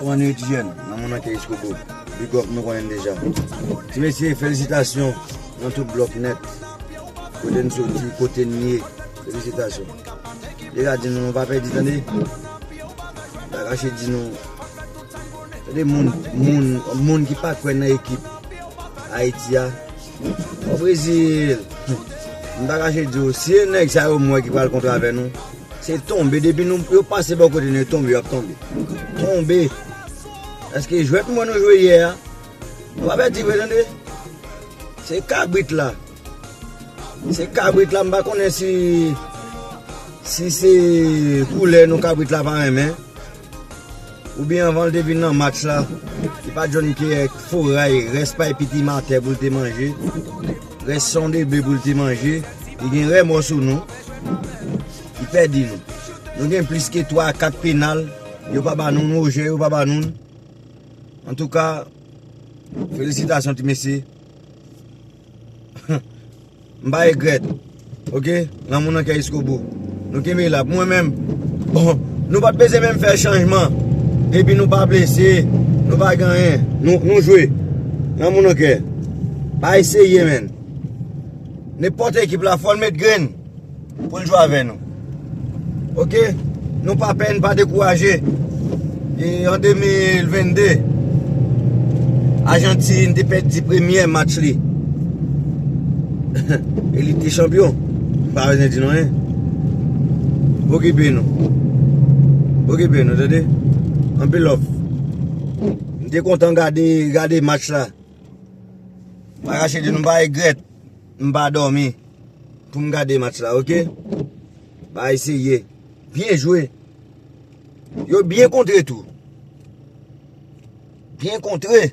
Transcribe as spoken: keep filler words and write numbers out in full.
Kòman nou ye ti jèn? Nan moun nan ke Eskobo. Big up, nou konnen deja. Ti mesye, felisitasyon nan tout blòk nèt. Kote n soti, kote n ye. Felisitasyon. Deja di nou, nou pa pèdi, tande. M pa kache di nou. Tande moun, moun, moun ki pa kwè nan ekip Ayiti a. O Brezil. M pa kache di w, si e nèg sa yo m wè ki pral kontre avè nou, se tonbe. Depi nou, yo pase bò kote nou, yo tonbe, yo ap tonbe. Tonbe. Paske jwèt mwen nou jwe yè a, nou pa pèdi vre, tande. Se kabrit la. Se kabrit la, m pa konnen si, si se koulè nou kabrit la pa renmen. Oubyen anvan l te vin nan match la, li pa t jwenn kèk foray, rès pay pitim atè pou l te manje, rès son de ble pou l te manje, li gen remò sou nou, li pèdi nou. Nou gen plis ke twa, kat penal, yo pa ba nou, nou ojè, yo pa ba nou. Antouka, felisitasyon ti mesye. M pa regrèt. Oke? Lanmou nan kè jiskobou. Nou kenbe la. Mwen menm, bon, nou pa t bezwen menm fè chanjman. Depi nou pa blese, nou pa gen anyen. Nou, nou jwe. Lanmou nan kè. Pa eseye, menn. Nenpòt ekip la, fò l met grenn pou l jwe avè nou. Oke? Nou pa pè, n pa dekouraje. E an de mil venn de, Ajantin te pèdi premyè match li. E li te chanpyon. M pa bezwen di nou anyen. Okipe nou. Okipe nou, tande? Anpil love. M te kontan gade, gade match la. M pa kache di nou, m pa regrèt. M pa dòmi pou m gade match la, oke? M pa eseye. Byen jwe. Yo byen kontre tou. Byen kontre.